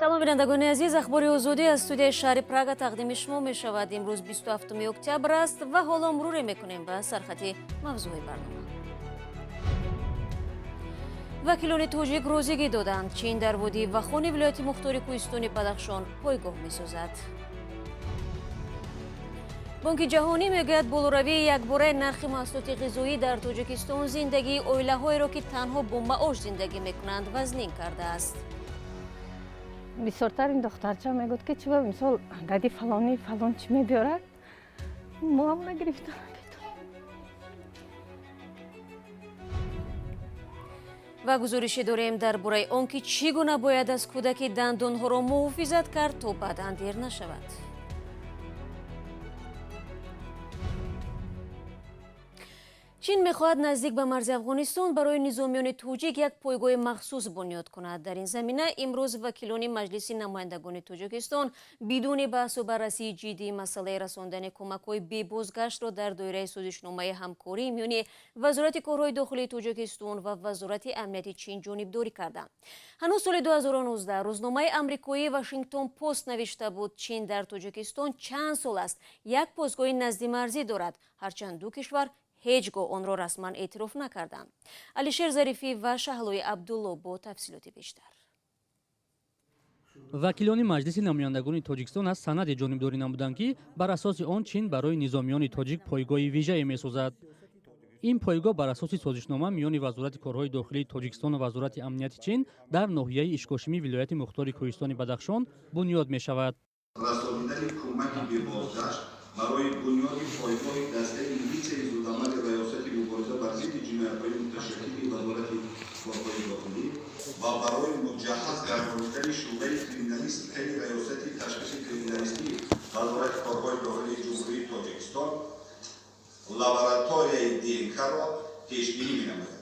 Салом, бинандагони азиз. Ахбори Озодӣ аз студияи шаҳри Прага тақдими шумо мешавад. Имрӯз 27 октябр аст ва ҳоло муруре мекунем ба сархати мавзӯи барнома. Вакилони тоҷик розигӣ доданд: Чин дар водии Вахони вилояти мухтори кӯҳистони Бадахшон пойгоҳ месозад. Бонки ҷаҳонӣ мегӯяд, болоравии якбораи нархи маҳсулоти ғизоӣ дар Тоҷикистон зиндагии оилаҳоеро, ки танҳо бо маош зиндагӣ мекунанд, вазнин кардааст. Бисёртар ин духтарча мегӯфт, ки чиба мисол дади фалонӣ фалон чӣ мебиёрад, мо ҳам нагирифта. Ва гузорише дорем дар бораи он, ки чӣ гуна бояд аз кӯдаки дандонҳоро муҳофизат кард, то баъдан дер нашавад. Чин мехоҳад наздик ба марзи Афғонистон барои низомиёни тоҷик як пойгоҳи махсус бунёд кунад. Дар ин замина имрӯз вакилони Маҷлиси намояндагони Тоҷикистон бидуни баҳсу баррасии ҷиддии масъалаи расондани кӯмакҳои бебозгаштро дар доираи созишномаи ҳамкорӣ миёни Вазорати корҳои дохилии Тоҷикистон ва Вазорати амнияти Чин ҷонибдорӣ карданд. Ҳанӯз соли 2019 рӯзномаи амрикоии Вашингтон Пост навишта буд, Чин дар Тоҷикистон чанд сол аст як постгоҳи наздимарзӣ дорад, ҳарчанд ду кишвар ҳеҷ гоҳ онро расман эътироф накарданд. Алишер Зарифӣ ва Шаҳлои Абдулло бо тафсилоти бештар. Вакилони Маҷлиси намояндагони Тоҷикистон аз санаде ҷонибдорӣ намуданд, ки бар асоси он Чин барои низомиёни тоҷик пойгоҳи вижае месозад. Ин пойгоҳ бар асоси созишнома миёни Вазорати корҳои дохилии Тоҷикистону Вазорати амнияти Чин дар ноҳияи Ишкошими вилояти мухтори кӯҳистони Бадахшон бунёд мешавад. Расонидани кӯмаки бебозгашт барои бунёди пойгоҳи дастаи милитсияи зудамали Раёсати мубориза бар зидди ҷиноятҳои муташаккили Вазорати корҳои дохилӣ ва барои муҷаҳҳаз гардонидани шӯъбаи криминалистикаи Раёсати ташхиси криминалистии Вазорати корҳои дохилии Ҷумҳурии Тоҷикистон лабораторияи ДНК-ро пешбинӣ менамояд.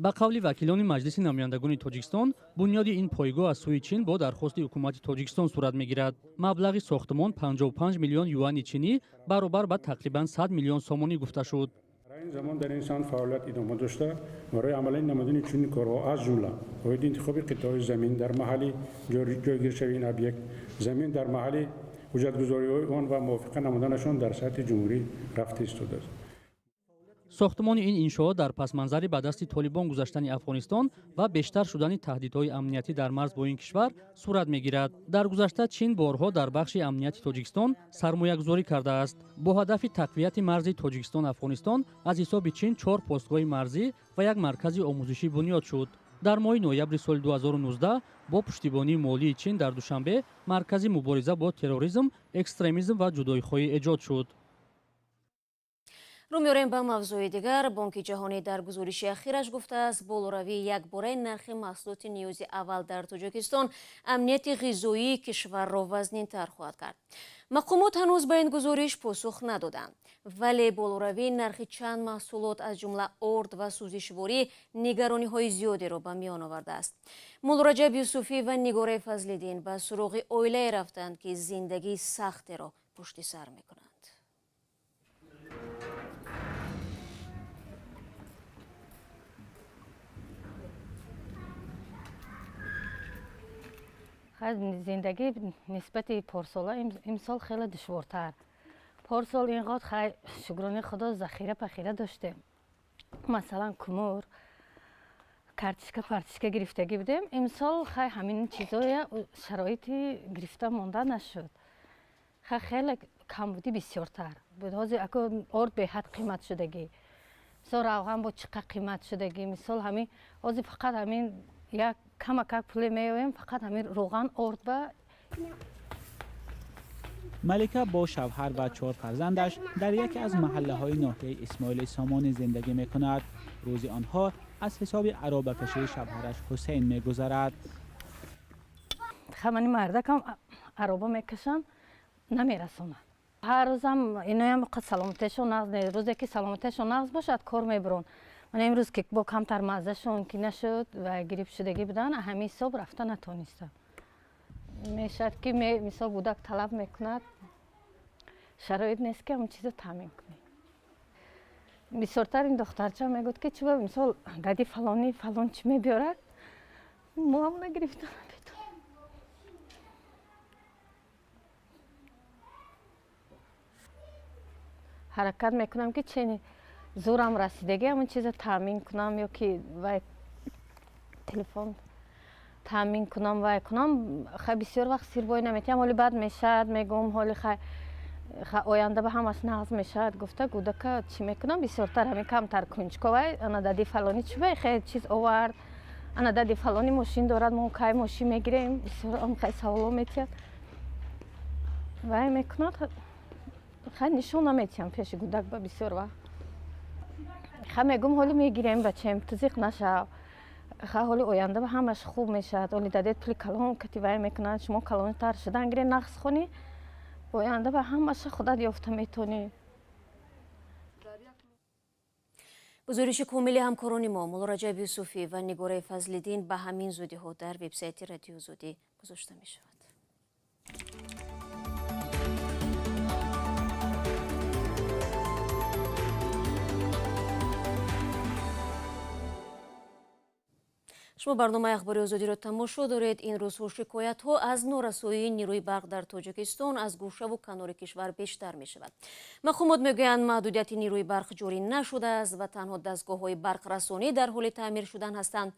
Ба қавли вакилони Маҷлиси намояндагони Тоҷикистон, бунёди ин пойгоҳ аз сӯи Чин бо дархости ҳукумати Тоҷикистон сурат мегирад. Маблағи сохтмон 55 миллион юани чинӣ, баробар ба тақрибан 100 миллион сомонӣ гуфта шуд. Дар ин замон дар ин самт фаъолият идома дошта, барои амалӣ намудани чунин корҳо, аз ҷумла оиди интихоби қитъаҳои замин дар маҳалли ҷойгиршавии ин объект, замин дар маҳалли ҳуҷҷатгузориҳои он ва мувофиқа намуданашон дар сатҳи ҷумҳурӣ рафта истодааст. Сохтмони ин иншоот дар пасманзари ба дасти Толибон гузаштани Афғонистон ва бештар шудани таҳдидҳои амниятӣ дар марз бо ин кишвар сурат мегирад. Дар гузашта Чин борҳо дар бахши амнияти Тоҷикистон сармоягузорӣ кардааст. Бо ҳадафи тақвияти марзи Тоҷикистон Афғонистон аз ҳисоби Чин чор постгоҳи марзӣ ва як маркази омӯзишӣ бунёд шуд. Дар моҳи ноябри соли 2019 бо пуштибонии молии Чин дар Душанбе маркази мубориза бо терроризм, экстремизм ва ҷудоихоҳӣ эҷод шуд. Рӯ меорем ба мавзӯи дигар. Бонки ҷаҳонӣ дар гузориши ахираш гуфтааст, болоравии якбораи нархи маҳсулоти ниёзи аввал дар Тоҷикистон амнияти ғизоии кишварро вазнинтар хоҳад кард. Мақомот ҳанӯз ба ин гузориш посух надоданд, вале болоравии нархи чанд маҳсулот, аз ҷумла орд ва сӯзишворӣ, нигарониҳои зиёдеро ба миён овардааст. Муллораҷаб Юсуфӣ ва Нигораи Фазлиддин ба суроғи оилае рафтанд, ки зиндагии сахтеро пушти сар мекунанд. Зиндагӣ нисбати порсола имсол хеле душвортар. Порсол ин қад, хай, шукрони Худо, захира пахира доштем, масалан, кумур, картишка, партишка гирифтагӣ будем. Имсол, хай, ҳамин чизоя шароити гирифта монда нашуд. Хай, хеле камбудӣ бисёртар буд. Ҳозир ако орд беҳад қимат шудагӣ, мисол, равған бо чӣ қад қимат шудагӣ. Мисол, ҳамин ҳозир фақат ҳамин як камакак пуле меёем, фақат ҳамин равған, орд ба. Малика бо шавҳар ва чор фарзандаш дар яке аз маҳаллаҳои ноҳияи Исмоили Сомонӣ зиндагӣ мекунад. Рӯзи онҳо аз ҳисоби аробакашии шавҳараш Ҳусейн мегузарад. Хамани мардакам ароба мекашанд, намерасонад. Ҳар рӯзам иноям саломатиашон нағз не. Рӯзе ки саломатиашон нағз бошад, кор мебурон. Ман имрӯз ки бо камтар маззашон ки нашуд ва грипп шудагӣ будан, ҳамин ҳисоб рафта натонистам. Мешавад ки мисол кӯдак талаб мекунад, шароит нест, ки ҳамон чизо таъмин кунӣ. Бисёртар ин духтарча мегӯфт, ки чиба мисол дади фалонӣ фалон чӣ мебиёрад, мо ҳам нагирифта наметонем. Ҳаракат мекунам ки чени зӯрам расидагӣ ҳамон чиза таъмин кунам ё ки вай телефон таъмин кунам, вай кунам. Хай, бисёр вақт сирбой наметиҳам, ҳоли бад мешавад, мегӯм, ҳоли хай оянда ба ҳамаш нағз мешавад гуфта, гудака чӣ мекунам, бисёртар ҳамин камтар кунҷковай. Ана дади фалонӣ чӣ хе чиз овард, ана дади фалонӣ мошин дорад, мо кай мошин мегирем, бисёр хай саволо метиҳад, вай мекунад. Хай, нишон наметиҳам пеши гудак ба бисёр вақт. Хай, мегӯм, ҳоли мегирем, бачаем, ту зиқ нашав, хай, ҳоли оянда ба ҳамаш хуб мешавад, оли дадет пули калон кати вай мекунад, шумо калонтар шудан гире, нағз хонӣ, оянда ба ҳамаша худат ёфта метонӣ. Гузориши комили ҳамкорони мо Муллораҷаб Юсуфӣ ва Нигораи Фазлиддин ба ҳамин зудиҳо дар вебсайти Радиои Озодӣ гузошта мешавад. Шумо барномаи Ахбори Озодиро тамошо доред. Ин рӯзҳо шикоятҳо аз норасоии нерӯи барқ дар Тоҷикистон аз гӯшаву канори кишвар бештар мешавад. Мақомот мегӯянд, маҳдудияти нерӯи барқ ҷорӣ нашудааст ва танҳо дастгоҳҳои барқрасонӣ дар ҳоли таъмир шудан ҳастанд.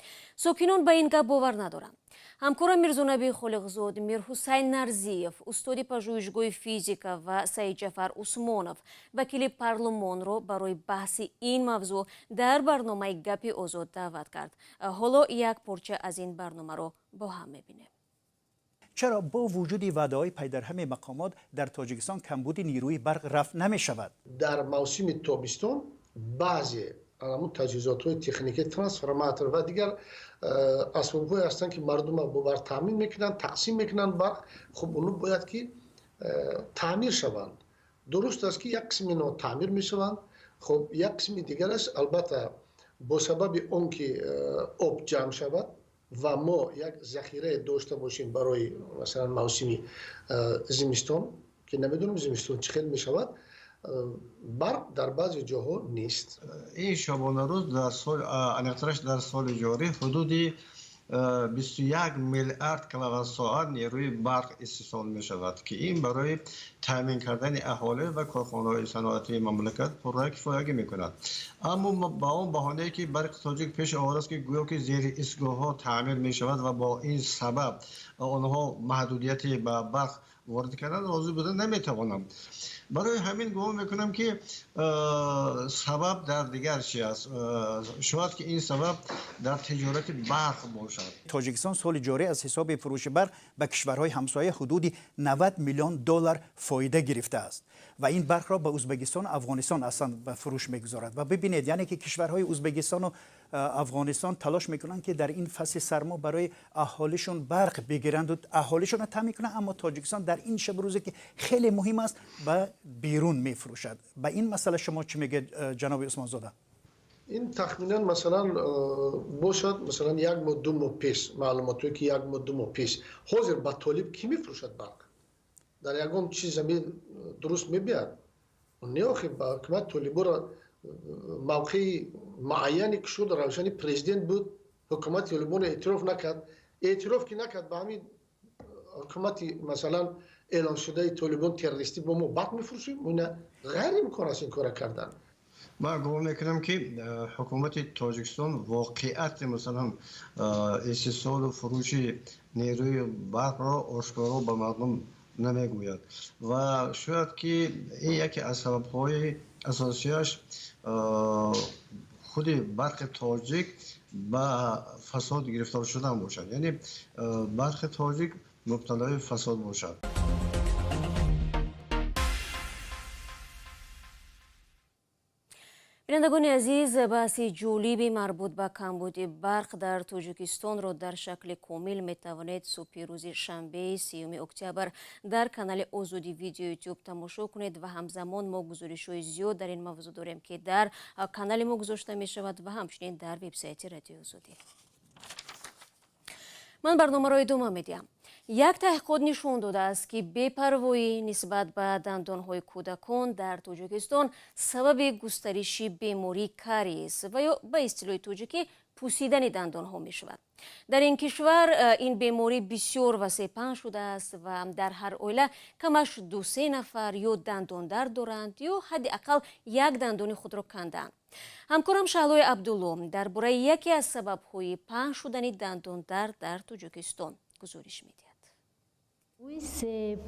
Сокинон ба ин гап бовар надоранд. Ҳамкорам Мирзонаби Холиқзод, Мирҳусайн Нарзиев, устоди пажӯҳишгоҳи физика ва Саидҷафар Усмонов, вакили парлумонро барои баҳси ин мавзӯъ дар барномаи Гапи Озод даъват кард. Ҳоло як порча аз ин барномаро бо ҳам мебинем. Чаро бо вуҷуди ваъдаҳои пайдарҳами мақомот дар Тоҷикистон камбуди нерӯи барқ рафъ намешавад? Дар мавсими тобистон баъзе ҳамун таҷҳизотҳои техникӣ, трансформатор ва дигар асбобҳое ҳастанд, ки мардумро бо барқ таъмин мекунанд, тақсим мекунанд барқ. Хуб, онҳо бояд ки таъмир шаванд. Дуруст аст, ки як қисми инҳо таъмир мешаванд, хуб, як қисми дигараш албатта бо сабаби он ки об ҷамъ шавад ва мо як захирае дошта бошем барои масалан мавсими зимистон, ки намедонам зимистон чӣ хел мешавад, барқ дар баъзе ҷоҳо нест. Ин шабонарӯз дар сол, аниқтараш дар соли ҷорӣ, ҳудуди 21 миллиард киловатт-соат нерӯи барқ истеҳсол мешавад, ки ин барои таъмин кардани аҳолӣ ва корхонаҳои саноатии мамлакат пурра кифоягӣ мекунад. Аммо ба он баҳонае ки Барқи Тоҷик пеш овардааст, ки гӯё ки зери истгоҳҳо таъмир мешавад ва бо ин сабаб онҳо маҳдудияте ба барқ ворид кардан, розӣ буда наметавонам. Барои ҳамин гумон мекунам, ки сабаб дар дигар чи аст. Шояд ки ин сабаб дар тиҷорати барқ бошад. Тоҷикистон соли ҷорӣ аз ҳисоби фурӯши барқ ба кишварҳои ҳамсоя ҳудуди 90 миллион доллар фоида гирифтааст ва ин барқро ба Ӯзбекистону Афғонистон аслан ба фурӯш мегузорад. Ва бибинед, яъне ки кишварҳои Ӯзбекистону Афғонистон талош мекунанд, ки дар ин фасли сармо барои аҳолишон барқ бигиранду аҳолишонро таъмин кунанд, аммо Тоҷикистон дар ин шабу рӯзе, ки хеле муҳим аст, ба берун мефурӯшад. Ба ин масъала шумо чӣ мегӯед, ҷаноби Усмонзода? Ин тахминан масалан бошад, масалан, як моҳ, 2 моҳ пеш, маълумотое ки як моҳ, 2 моҳ пеш. Ҳозир ба толиб кӣ мефурӯшад барқ? Дар ягон чиз ами дуруст мебияд? Не, охи, ба ҳукумат толиборо мавқеи муайяне ки шуд, равшани президент буд, ҳукумати толибонро эътироф накард. Эътироф ки накард ба ҳамин ҳукумати масалан эълоншудаи толибон террористӣ, бо мо барқ мефурӯшем? Ина ғайриимкон аст ин кора кардан. Ман гумон мекунам, ки ҳукумати Тоҷикистон воқеати масалан истеҳсолу фурӯши нерӯи барқро ошкоро ба мардум намегӯяд ва шояд ки ин яке аз сабабҳои асосияш худи Барқи Тоҷик ба фасод гирифтор шудан бошад, яъне Барқи Тоҷик мубталои фасод бошад. Бинандагони азиз, баҳси ҷолиби марбут ба камбуди барқ дар Тоҷикистонро дар шакли комил метавонед субҳи рӯзи шанбеи 30 октябр дар канали Озодӣ Видео Ютуб тамошо кунед ва ҳамзамон мо гузоришҳои зиёд дар ин мавзӯъ дорем, ки дар канали мо гузошта мешавад ва ҳамчунин дар вебсайти Радиои Озодӣ. Ман барномаро идома медиҳам. Як таҳқиқот нишон додааст, ки бепарвоӣ нисбат ба дандонҳои кӯдакон дар Тоҷикистон сабаби густариши бемории кариес ва ё ба истилоҳи тоҷикӣ пусидани дандонҳо мешавад. Дар ин кишвар ин беморӣ бисёр васеъ паҳн шудааст ва дар ҳар оила камаш 2-се нафар ё дандондард доранд, ё ҳадди ақал як дандони худро кандаанд. Ҳамкорам Шаҳлои Абдулло дар бораи яке аз сабабҳои паҳн шудани дандондард дар Тоҷикистон гузориш медиҳад. Бӯи себ,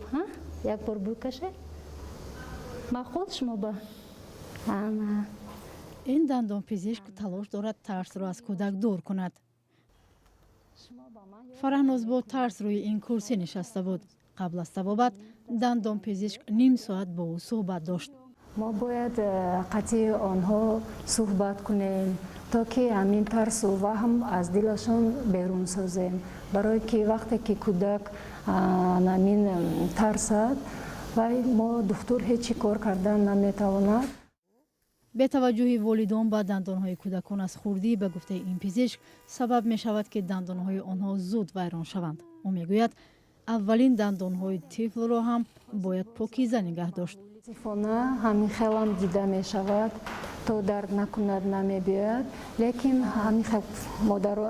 як бор бӯй каше. Маъқул шумо ба? Ана. Ин дандонпизишк талош дорад тарсро аз кӯдак дур кунад. Фараҳноз бо тарс рӯи ин курсӣ нишаста буд. Қабл аз табобат дандонпизишк ним соат бо ӯ суҳбат дошт. Мо бояд қатъи онҳо суҳбат кунем, то ки ҳамин тарсу ваҳм аз дилашон берун созем. Барое ки вақте ки кӯдак ҳамин тарсад, вай мо духтур ҳеҷ чӣ кор кардан наметавонад. Бетаваҷҷӯҳи волидон ба дандонҳои кӯдакон аз хурдӣ, ба гуфтаи ин пизишк, сабаб мешавад, ки дандонҳои онҳо зуд вайрон шаванд. Ӯ мегӯяд, аввалин дандонҳои тифлро ҳам бояд покиза нигаҳ дошт. Мутаассифона, ҳамин хелам дида мешавад, то дард накунад намебиёяд, лекин ҳамин хел модару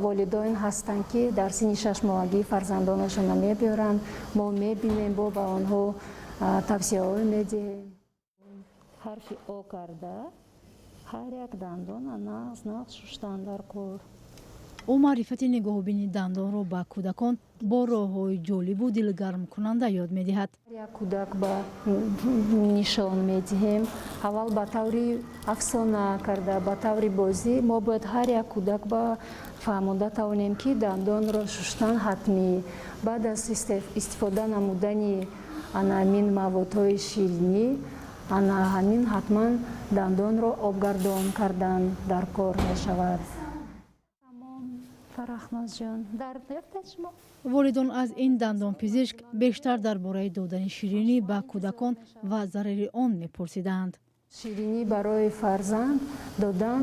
волидон ҳастанд, ки дар синни 6-моҳагӣ фарзандонашонро мебиёранд. Мо мебинем, бо ба онҳо тавсияҳо медиҳем. Ҳарфи О карда ҳар як дандона нағз нағз шуштан дар кор. Ӯ маърифати нигоҳубини дандонро ба кӯдакон бо роҳҳои ҷолибу дилгармкунанда ёд медиҳад. Як кӯдак ба нишон медиҳем. Аввал ба таври афсона карда, ба таври бозӣ мо бояд ҳар як кӯдак ба фаҳмонда тавонем, ки дандонро шуштан ҳатмӣ. Баъд аз истифода намудани ана ҳамин маводҳои ширинӣ, ана ҳамин ҳатман дандонро обгардон кардан дар кор мешавад. Фарахнозҷон, дард ёфтед шумо? Волидон аз ин дандонпизишк бештар дар бораи додани ширинӣ ба кӯдакон ва зарари он мепурсиданд. Ширинӣ барои фарзанд додан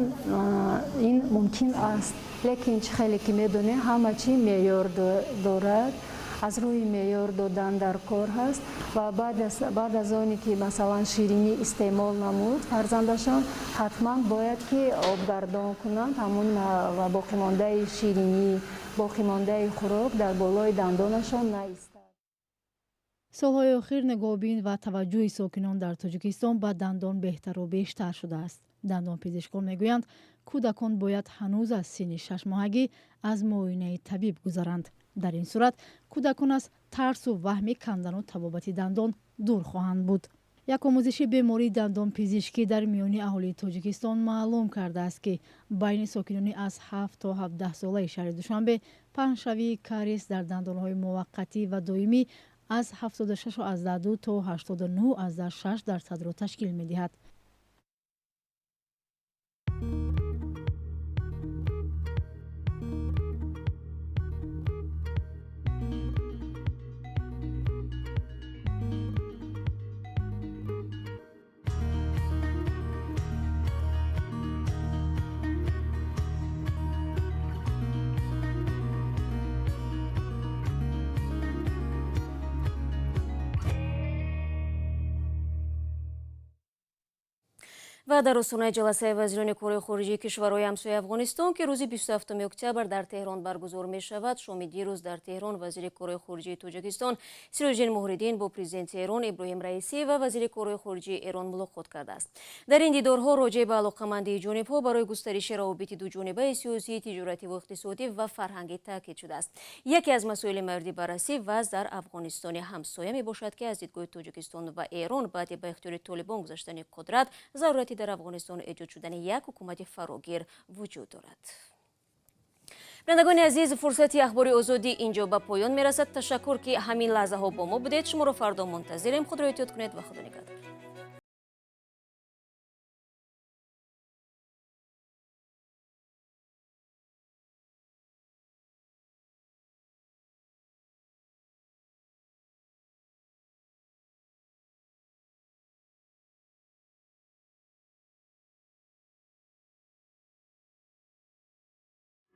ин мумкин аст, лекин чӣ хеле ки медонем, ҳама чӣ меъёр дорад. Аз рӯи меъёр додан дар кор ҳаст ва баъд аз оне ки масалан ширинӣ истеъмол намуд фарзандашон, ҳатман бояд ки обгардон кунанд. Ҳамун ва боқимондаи ширинӣ, боқимондаи хӯрок дар болои дандонашон наистад. Солҳои охир нигоҳубин ва таваҷҷӯҳи сокинон дар Тоҷикистон ба дандон беҳтару бештар шудааст. Дандонпизишкон мегӯянд, кӯдакон бояд ҳанӯз аз синни 6-моҳагӣ аз муоинаи табиб гузаранд. Дар ин сурат кӯдакон аз тарсу ваҳми кандану табобати дандон дур хоҳанд буд. Як омӯзиши бемории дандонпизишкӣ дар миёни аҳолии Тоҷикистон маълум кардааст, ки байни сокинони аз 7 то 17 солаи шаҳри Душанбе паҳншавии кариес дар дандонҳои муваққатӣ ва доимӣ аз 76,2 то 89,6 дарсадро ташкил медиҳад. Ва дар остонаи ҷаласаи вазирони корҳои хориҷии кишварҳои ҳамсояи Афғонистон, ки рӯзи 27 октябр дар Теҳрон баргузор мешавад, шоми дирӯз дар Теҳрон вазири корҳои хориҷии Тоҷикистон Сироҷиддин Муҳриддин бо президенти Эрон Иброҳим Раисӣ ва вазири корҳои хориҷии Эрон мулоқот кардааст. Дар ин дидорҳо роҷеъ ба алоқамандии ҷонибҳо барои густариши равобити дуҷонибаи сиёсӣ, тиҷоратӣ ва иқтисодӣ ва фарҳангӣ таъкид шудааст. Яке аз масоили мавриди баррасӣ вазъ дар Афғонистони ҳамсоя мебошад, ки аз дидгоҳи Тоҷикистон ва Эрон баъди ба ихтиёри Толибон гузаштани қудрат зарурати дар Афғонистон эҷод шудани як ҳукумати фарогир вуҷуд дорад. Бинандагони азиз, фурсати Ахбори Озодӣ инҷо ба поён мерасад. Ташаккур, ки ҳамин лаҳзаҳо бо мо будед. Шуморо фардо мунтазирем. Худро эҳтиёт кунед ва Худо нигаҳдор.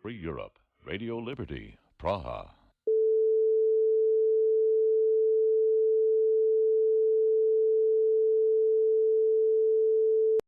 Free Europe, Radio Liberty, Praha.